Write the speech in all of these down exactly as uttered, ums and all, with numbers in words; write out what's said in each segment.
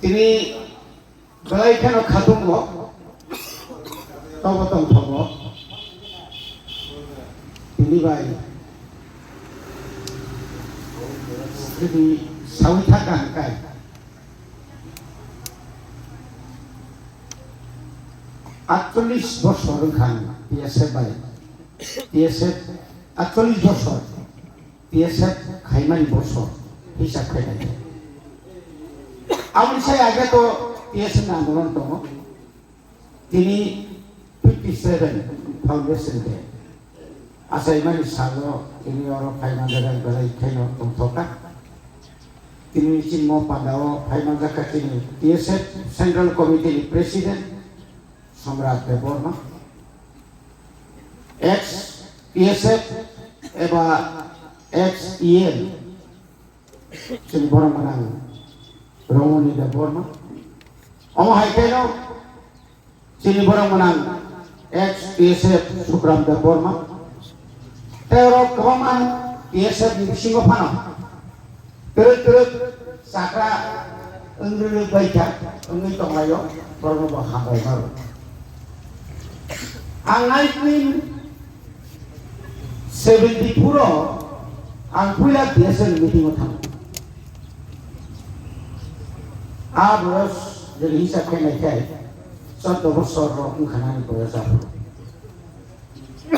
Tini belai kheno khatungo, tobo tongthogo. Tini bai, tini sawi thaka hwnkhe, atchollish bosor wngkha ang T S F bai, T S F atchollish bosor. T S F khaimani bosor hisab khainai. Aboni sai age to T S F ni andolon tongo. Tini fifty seven foundation day. Achaimani salo tini oro phaima jaga belai khaino tongthoka. Tini chini mo pandao phaima jaka chini T S F Central Committee ni President Samrat Debbarma. Ex P S F eba ex E M chini borok gwnang Romoni Debbarma. Omo hai kheno chini borok gwnang ex P S F Sukram Debbarma. Tei oro kwbangma T S F ni bisingo phano twrwk twrwk chakra wngwi baikha, wngwi tonglaio, borokno bo hambai maro. Ang nineteen seventy-four o ang puila T S F ni meeting o thango. A boyos jodi hisab khe nai khe choddo bosor rok wngkha nani boyos aphuru.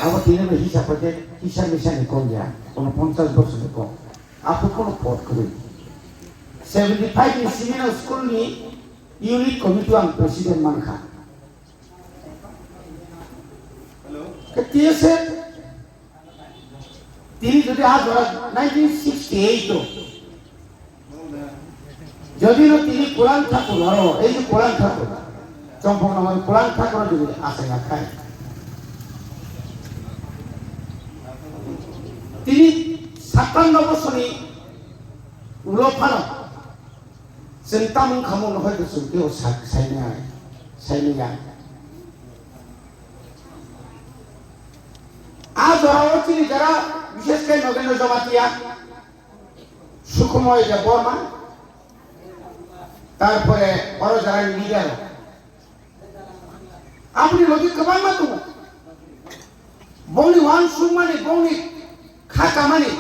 Abo tini bai hisab khe kisa misa ni kok ya, kono ponchash bosor ni kok. Aphuru kono pot kwrwi. Seventy five ni simi no school ni unit committee o ang president mankha. Khe T S F tini jodi a jora nineteen sixty eight o jodi no tini Kulang Thakur aro, ei je Kulang Thakur, Chompong Nogor Kulang Thakur jodi asai akhai. Tini satanno bosoni ulo phano chwng tamung khamung no hoito chwng teo sa-, saimaya, saimaya. A jora o chini jara bishesh khe Nogendra Jamatia, Sukhmoy Debbarma, tarpore oro jara ni leader rok. Aboni logi kwbangma tongo. Bongni uansukmani, bongni kha kamani,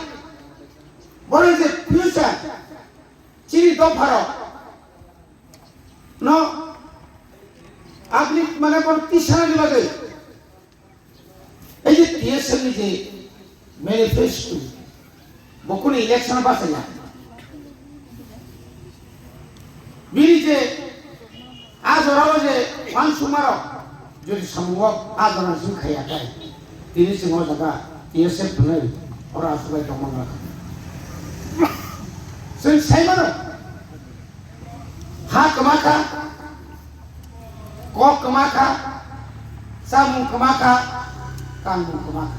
boni je future, chini dopharok no uplift mane bono tisanani bagwi. Ei je T S F ni je manifesto, bo kunu election bachaya. Bini je a jora o je uansukmarok jodi samungo a jora sing khaiya khai, tini chwng o jaga T S F hwnwi oro achuk bai tongma nang kha. Chwng sai mano. Ha kwma kha, kok kwma kha, chamung kwma kha, kanmung kwma kha.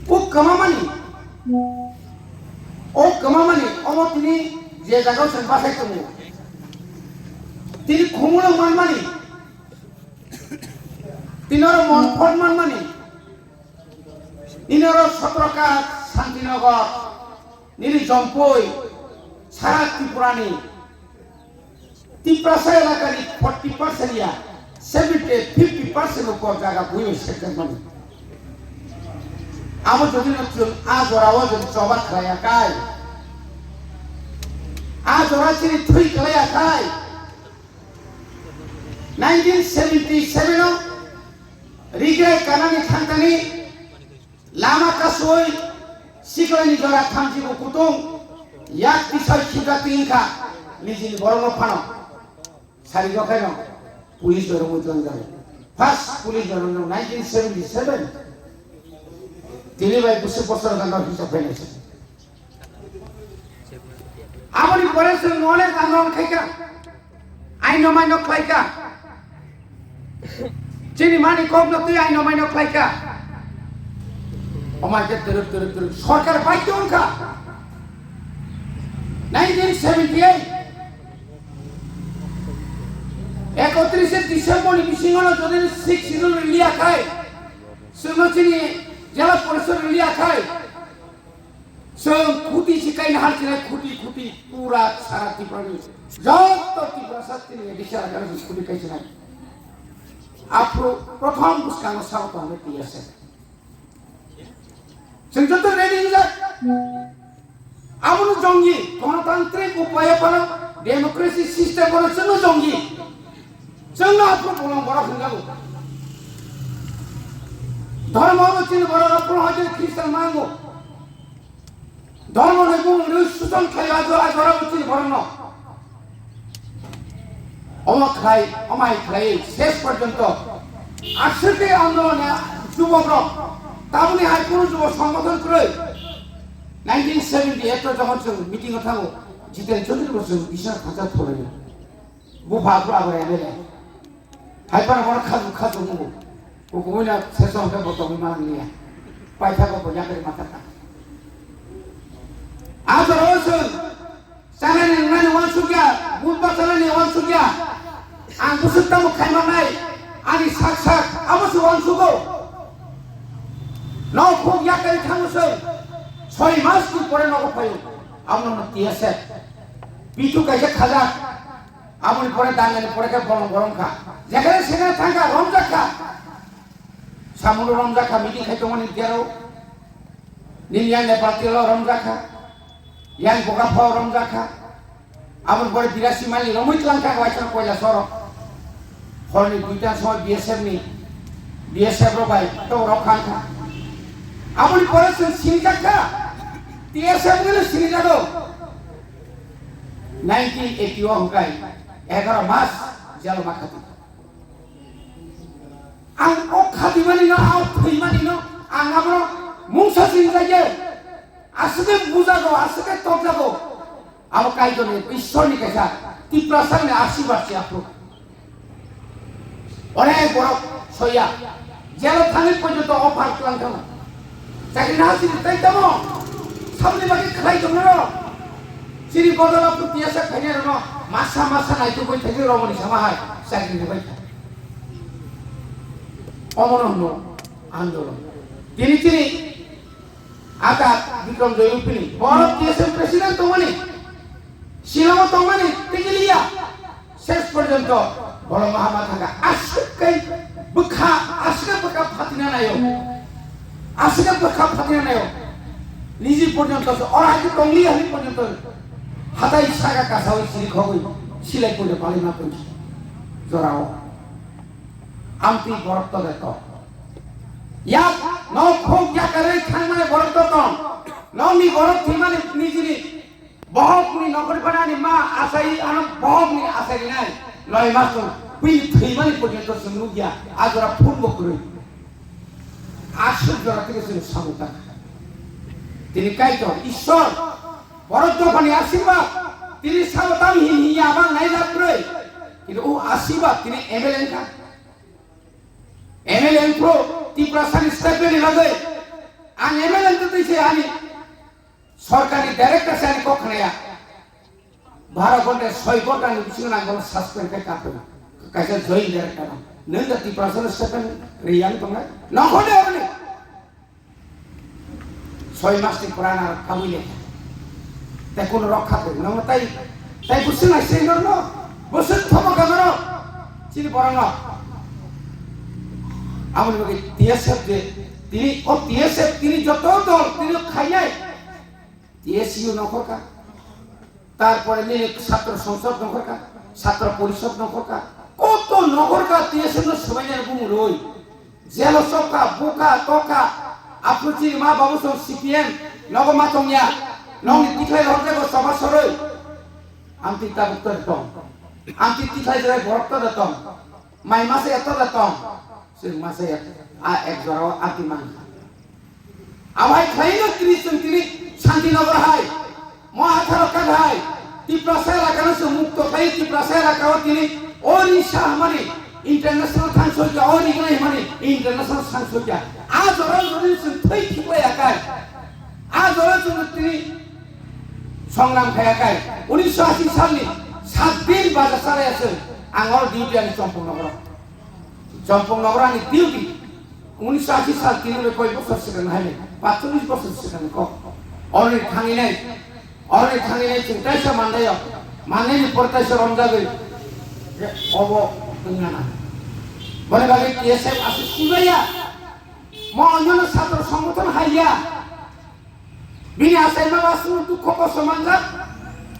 O kwmamani, o kwmamani, omo tini je jagao chwng bachai tongo, tini khumulwng manmani, tini oro mon phot manmani, nini oro Sotroka, Santinagar, nini Jompui, sara Tripurani, Tiprasa elakani forty percent ya, seventy, fifty percent upor jaga buino sekjakmani. Abo jodi no chwng a jora o chwng choba khlaiya khai, a jora chini thwi khlaiya khai, nineteen seventy seven o Rigrai kanani thangtani lama kasui siklani jora thamchibo kutung yak tisai khibra tingkha nijini borokno phano sari jokheno police bai romwi twlangjago. First police bai romwi nineteen seventy seven. Tini bai bwswk bosor gana hisab phainai se. Aboni pore chwng onek andolon khaikha, aino maino khlaikha, chini mani kokno twi aino maino khlaikha. Omo hai khe twrwk twrwk twrwk sorkar baidhyo wngkha. Nineteen seventy eight, ekotrishe December ni bisingo no jodi six schedule rwliya khai, chwngno chini jela porishod rwliya khai, Chwng khuti si kaina har chinai, khuti khuti pura sara Tripura ni joto Tiprasa chini A D C elaka no chwng khuti kai chinai. Aphuru prothom bwskango sabo tongo T S F. Chwng joto ready wngjak. Abono jongji, gonotantrik upaye phano, democracy system bono chwngno jongji. Chwngno aphuru bolong borok hwnjago. Dhormo bo chini borok rok phano hoite Christian mango. Dhormo ni bumung ni suchon khlai ajo ajo rok chini borok no. Omo khlai, omai khlai, ses porjonto. Aswk khe andolon ni jubok rok. Taboni hai kunu jubok songgothon kwrwi. Nineteen seventy eight o jokhon chwng meeting o thango, Jiten Chaudhary bo chwng bisa thansa thorwi. Bupha aphuru abo M L A. Hai phano bono khajwk khajwk wngo. Kukumui no sesong khe bo tongwi manliya. Paithago bo yakari mathaka. A jorao chwng chanani nwngnani uansukya, butba chanani uansukya. Ang bwswk tamo khaimanai, ani sak sak abo se uansugo. Nok huk yakari thango chwng. Soi mas ni pore nogo phaio. Abono T S F. Pithu kaisa khajak. Aboni pore dangani pore khe bolong bolong kha. Jekhane sekhane thang kha, romjak kha. Samungno romjak kha, meeting khai tongmani derao. Nini yang Nepal tilo romjak kha. Yang Bokaphao romjak kha. Aboni pore birasi mali romwi tlang kha, waisa koila soro. Horni duita somoi B S F ni, B S F rok bai to rok kha kha. Aboni pore chwng sinijak kha. T S F ni sinijago. Nineteen eighty o hwnkhe egaro mas jelo ma khati. Ang o khatimani no, ang thwimani no, ang abono mungsa sinijagya. Aswk khe bujago, aswk khe tokjago. Abo Kaitorni, Ishwarni kaisa Tiprasani ashirbad se aphuru. Onek borok soya, jelo thangwi porjonto offer twlang thangma. Chakri naha chini tai tamo, saboni bagwi khlai tongno. Chini bodol aphuru tiyasa khainai rokno masa masa naitugwi thaigwi romoni sama hai chakri rwbai kha. Omono hwno andolon. Tini chini ata Bikram Joy Rupini, borok T S M president tongmani, Shillong tongmani, tigiliya. Ses porjonto bolong maha ma thangkha. Aswk khe bwkha, aswk khe bwkha phatina naio. Aswk khe bwkha phatina naio. Niji porjonto se ora haki tongliya hini porjonto. Hatai saka kasawi siri khogwi silai puja palima punji. Jorao. Amtwi borok to de to. Yak no khok yakarwi thangmani borok to tong. Nokni borok thwimani nijini. Bohokni nokori phanani ma asai ano bohokni asai nai. Noi mas tong. Bini thwimani porjonto chwng nukya. Ajora phun bo kwrwi. Aswk jora theke chwng samung tang. Tini Kaitor, Ishwar, borok dophani asirwad, tini sabo tam hin hinya abang nailak kwrwi. Kintu o asirwad tini M L A wngkha. M L A wngkha, Tiprasani statement ni bagwi. Ang M L A wngtwi se ani sorkarni director se ani kok khnaya. Baro ghonta, soi ghonta ni bisingo nang bono suspend khai kapung. Kaisa joint director no. Nung da Tiprasa no statement riyang tongnai. Nang hode oni. Soi mas ni purana kabui le. Te kono rokha koi. Nang tai, tai busi nai sendor no. Busi thomo ka no. Chini borang no. Amoni bagi T S F je. Tini o T S F tini joto dol tini khainai. T S U no khorka. Tarpore nini Chhatro Songsod nongkhorkha, Chhatro Porishod nongkhorkha, koto nongkhorkha T S F no swbainani bumung rwi. Jelo chokha, bukha, tokha, aphuru chini ma babu song C P M, nogo ma tongya, nongni tikhlai rok jebo choba soroi. Amtwi tabuk to tong, amtwi tikhlai jora borok to tong, mai masa ya to tong, chwng masa ya, a ek jora o amtwi mankha. Amai khlaino tini chwng tini Shantinagar hai, Mahathara Khat hai, Tiprasa elakano chwng mukto khlai, Tiprasa elakao tini Orissa hwnmani international thang soikha, Orignai hwnmani international thang soikha. A jora jodi chwng thwi thiklai akai, a jora chwng tini songram khai akai. Unisho ashi salni sat din baja salai aswk ang oro duty ani Chompong nogoro. Chompong nogorani duty, unisho ashi sal tini bai koi bosor swkang hai, patcholish bosor swkang kok. Oroni thangwi nai, oroni thangwi nai chwng taisa mandaio, mandaini pore taisa romjagwi, je obo wngna nang. Boni bagwi T S F aswk swbaiya, mo onyono satro songgothon haiya, bini achaima aswk dukho kosto manjak,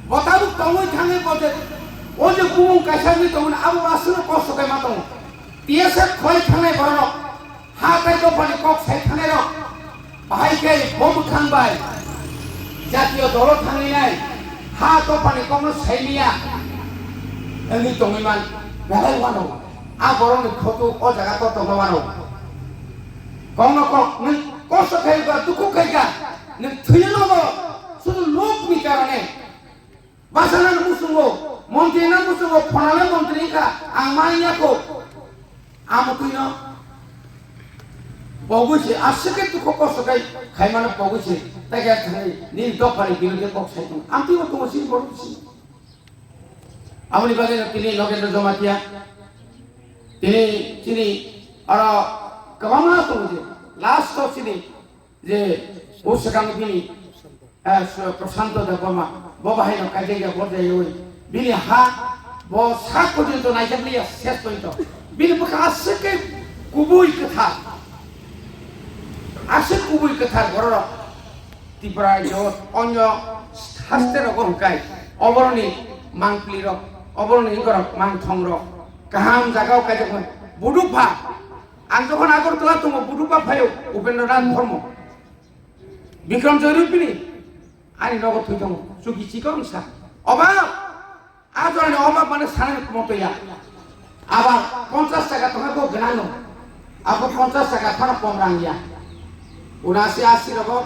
bo tabuk tongwi thangwi bo je o je bumung kaisa wngwi tongmani abo aswkno kosto khe ma tongo. T S F khwlai thangnai borok, ha tei dophani kok sai thangnai rok, bahai khe bo bwkhang bai jatiyo dolo thangwi nai, ha dophani kokno sai liya wngwi tongwi man belai wano. A borokni photo o jaga to tongma wano. Kokno kok nwng kosto khai kha, dukhu khai kha, nwng thwiya nogo sudu lokni karone. Basa nang musungo, montri nang musungo, phonale montri wngkha, ang ma wngya kho. Amo twino pogwi se, aswk khe dukhu kosto khai khaimano pogwi se, tei khe thangwi nini dophani birodhe kok sai tongo. Ang twino tongo sini borok sini. Aboni bagwi no tini Nogendra Jamatia, tini chini oro kwbangma tongo je, last o chini je o swkang bini, eh, Prashanto Debbarma, bo bahai no kaijak ya, bo jaiwi bini ha, bo sak porjonto naijak liya, ses porjonto. Bini bwkha aswk khe kubui kwthar, aswk kubui kwthar bororok Tripura rajyo onyo haste rogo hwnkhe oboroni mangpli rok, oboroni ikorok mangthong rok kaham jagao kaijak budu pha. Ang jokhon Agartala tongo, budu ba phaio Upendra Nath Dhormo, Bikram Joy Rupini, ani nogo thwi tongo, chuki chikon sa. Oba, a jorani oba mane sanani moto ya. Aba ponchas taka tongo bo gwnang no. Abo ponchas taka phano kom rang ya. Unasi asi rogo,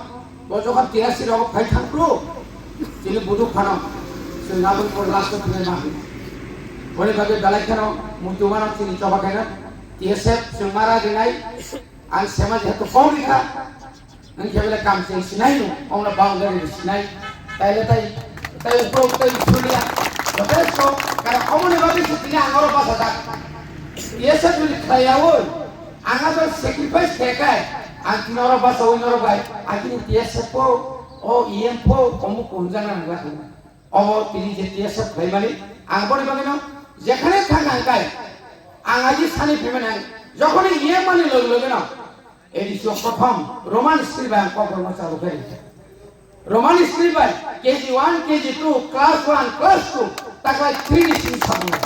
bo jokhon tirasi rogo phai thang pro. Chini budu phano, chwng aboni por last o thwnai ma. Boni bagwi belai kheno, muitu mano chini choba kheno, T S F chwng mara rinai, Ang sema jehetu kok rikha, ang khe bele kam cheng sinai no, ongno boundary ni sinai. Taile tai, tai upro tai sulia, jotesto, karon omoni bagwi se tini ang oro basa jak. T S F ni khlai yaui, ang abo sacrifice khe kai, ang tini oro basa ui norok bai, ang tini T S F po, o E M po, omuk ko hwnjakna nang lakha. Obo tini je T S F khlaimani, ang boni bagwino jekhane thang ang kai, ang aji sani phimani ang jokhoni E M ani loge logeno A D C o prothom Roman script bai ang kok rwma chalu khe ringkha. Roman script bai K G one, K G two, class one, class two, taklai three ni simi sabunai.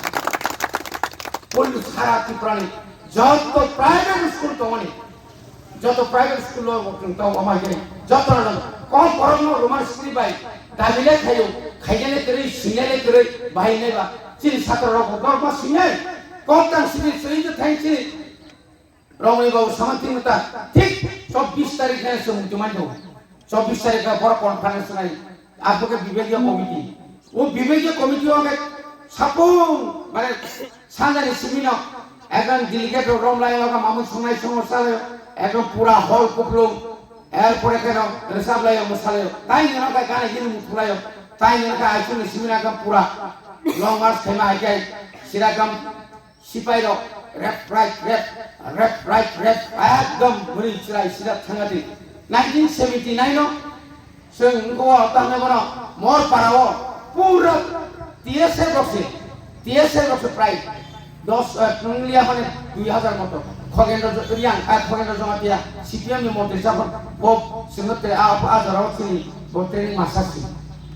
Poilu sara Tripurani joto private school tongmani, joto private school o bo chwng tongo, omo hai khe joto no kom borok no Roman script bai dabi le khaio, khaina le kwrwi, swina le kwrwi, bahai nai ba chini satro rok bo borok ma swinai, kok tang simi swinai je thain chini Rongni babu samanti mata thik chobbish tarik nai se muitu man tongo. Chobbish tarik o borok conference nai. Abo khe bibhagiya committee. O bibhagiya committee o khe sapung mane sanjani simino ekdom delegate rok romlai o, mamung songnai songo salai o, ekdom pura hall kuplung. Er pore khe no rwchap lai o, mwsa lai o. Tai nino khe gana hini muthulai o. Tai nino khe aichung ni simino ekdom pura long march khaima hai khe sirakam Sipai rok rep right rep, rep right rep, ekdom bwrwi chwrai sida thangati. Nineteen seventy nine o chwng wngkha o tamni bono Morpara o pura T S F rok se, T S F rok se prai dos, eh, wngya mane dui hazar moto. Khogendro Jo-, Riang, ah, Khogendro Jamatia, C P M ni montri saphang bo chwngno te a, a jora o chini bo training master si.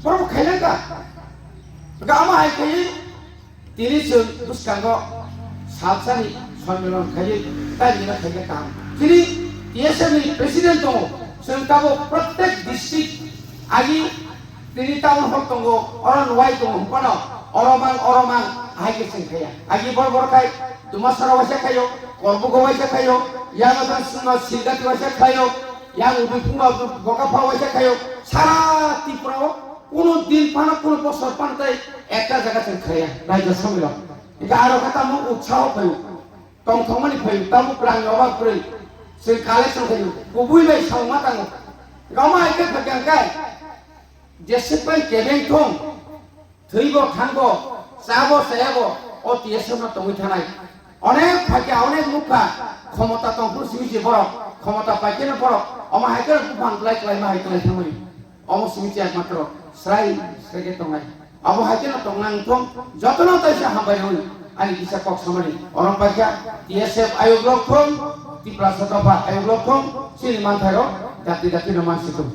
Borok khaina ka. Ga ama hai khai Tini chwng bwskango salsani sonmilon khaiwi taimina khaikhe kaham. Tini T S F ni president tongo, chwng tabuk prottek district agi tini town hall tongo, oro nuwai tongo, hwnphano oro mang, oro mang, ahai khe chwng khaiya. Agi bor bor khai Dumasara waisa khaio, Korbugo waisa khaio, yang Silgati waisa khaio, yang Uduiphungo Bokapha waisa khaio, sara Tripura o Kuno din phano, kuno bosor phano tai ekta jaga chwng khaiya, raijyo samilo. Hingkhe aro khe tamo utsaho phaio, tongthokmani phaio, tamo kwrangni obab kwrwi, chwng collection khaio, kubui bai samung ma tango. Hingkhe omo hai khe phaikha hingkhe, jeswk bai kebeng thung, thwibo thango, chabo chayabo, o T S F no tongwi thanai. Onek phaikha, onek nukha, khomota tongphuru simi se borok, khomota paikheno borok, omo hai khe buphang klai klai ma hai klai thangmani. Omo simi se ekmatro srai srai khe tongnai. Abo hai kheno tongna wngthung, jotono taisa hambai rw ani kisa kok samani. Orong paikha T S F ayuk lok thung, Tiprasa dopha ayuk lok thung, chini manthai rok dati dati no mansi thung.